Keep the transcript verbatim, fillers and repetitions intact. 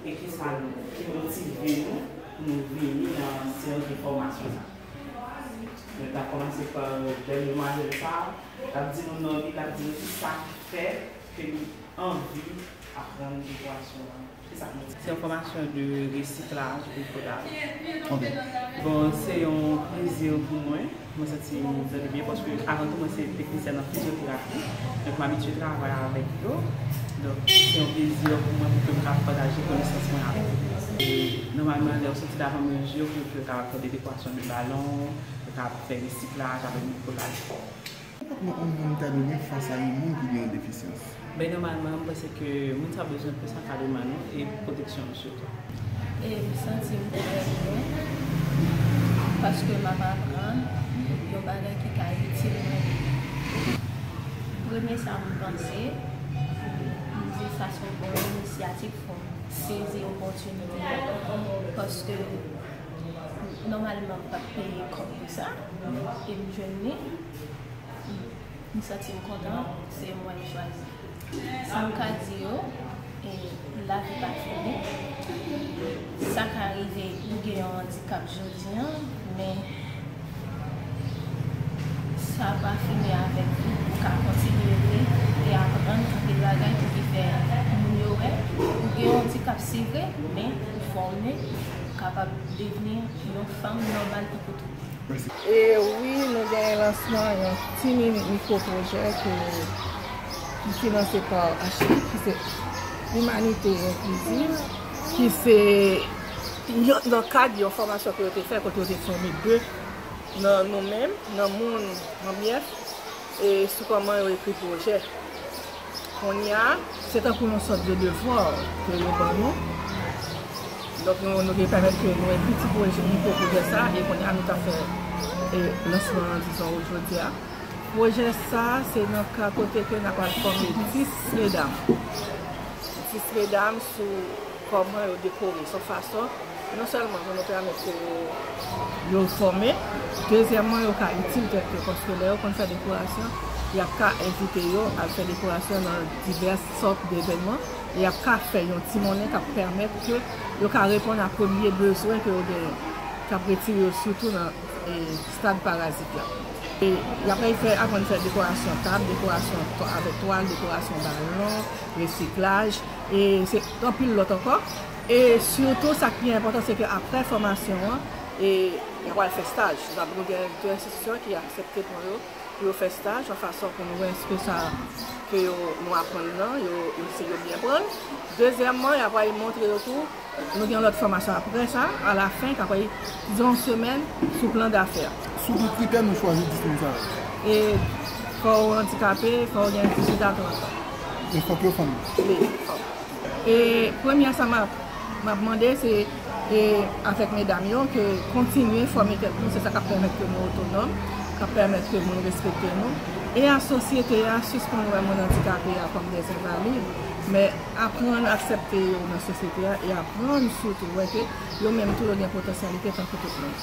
E kisa nou, ki motive nou pou nou vini nan seyans de fòmasyon sa? Nou ta kòmanse pa dènye demwazèl sa, l ap di nou non li, l ap di nou tout sa ki fè ke li anvi aprann dekorasyon an. Kisa k motive? Se yon fòmasyon de resiklaj brikolaj. Ok. Bon, se yon plezi pou mwen. Mwen santi m tande byen paske avan tou mwen se teknisyèn an fizyoterapi. Donk m abitye travay avèk yo. Donk se yon plezi pou mwen pou ke m ka pataje konesans mwen avèk yo. E nòmalman lè yo soti lavan mezi pou ke yo kapab fè de dekorasyon de balon, yo kapab fè resiklaj avèk brikolaj. Konpòtman yon moun ta dwe gen fas a yon moun ki gen yon defisyans? Ben nòmalman, m panse ke moun sa bezwen plis ankadreman nou e pwoteksyon nou sitou. E m santi m trè byen paske m ap aprann yon bagay ki ka itil mwen. Premye sa m panse, m di sa se yon bon inisyativ, fò m sezi opòtinite a paske nòmalman m p ap peye kòb pou sa e m jwenn li. M santi m kontan, se mwen m chwazi. Sa m ka di yo, e, lavi pa fini. Sa ka rive ou gen yon andikap jodi an, men sa pa fini avèk ou. Ou ka kontinye viv e aprann anpil bagay pou ki fè moun yo wè ou gen yon andikap, se vre, men ou fòme, ou kapab devni yon fanm nòmal tankou tout moun. E wi, nou gen lansman yon ti mini mikwo pwojè ke ki finanse pa H I, ki se Imanite Enkliziv, ki se yon, nan kad yon fòmasyon ke yo te fè, kote yo te fòme de nan nou menm, nan moun, nan byèf, e sou kòman yo ekri pwojè. Kounye a, se tankou yon sòt de devwa ke yo ban nou. Donk, nou, nou te pèmèt ke nou ekri ti pwojè, mikwo pwojè sa, e kounye a, nou ta fè, e, lansman an, dizon, jodi a. Pwojè sa, se nan ka kote ke n ap al fòme dis medam. Dis medam sou kòman yo dekore, se yon fason non sèlman pou nou pèmèt ke yo, yo fòme, dezyèmman, yo ka itil tèt yo, paske lè yo konn fè dekorasyon, y ap ka envite yo al fè dekorasyon nan divès sòt devènman, e y ap ka fè yon ti monnen k ap pèmèt ke yo ka reponn a premye bezwen ke yo genyen, k ap retire yo sitou nan, e, stad parazit la. E y ap fè, aprann fè dekorasyon tab, dekorasyon to-, avèk twal, dekorasyon balon, resiklaj, e se anpil lòt ankò. E sitou, sa k pi enpòtan, se ke apre fòmasyon an, e, y ap al fè staj. Nou gen de enstitisyon ki aksepte pran yo pou yo fè staj, yon fason pou nou wè èske sa ke yo, nou aprann nan, yo, yo, si yo byen pran l. Dezyèmman, y ap al montre yo tou, nou gen yon lòt fòmasyon apre sa, alafen, k ap pran, dizon, yon semèn sou plan dafè. Sou ki kritè nou chwazi dis moun sa yo? E fò w andikape, fò w gen dizuit a trant an. E fòk yo fanm? Wi, fòk. E premye sa m ap, m ap mande, se, e, avèk medam yo, ke kontinye fòme tèt nou, se sa k ap pèmèt ke nou otonòm, k ap pèmèt ke moun respekte nou. E a sosyete a, sispann wè moun andikape a kòm des invalides, men aprann aksepte yo nan sosyete a, e aprann sitou wè ke yo menm tou yo gen potansyalite tankou tout moun.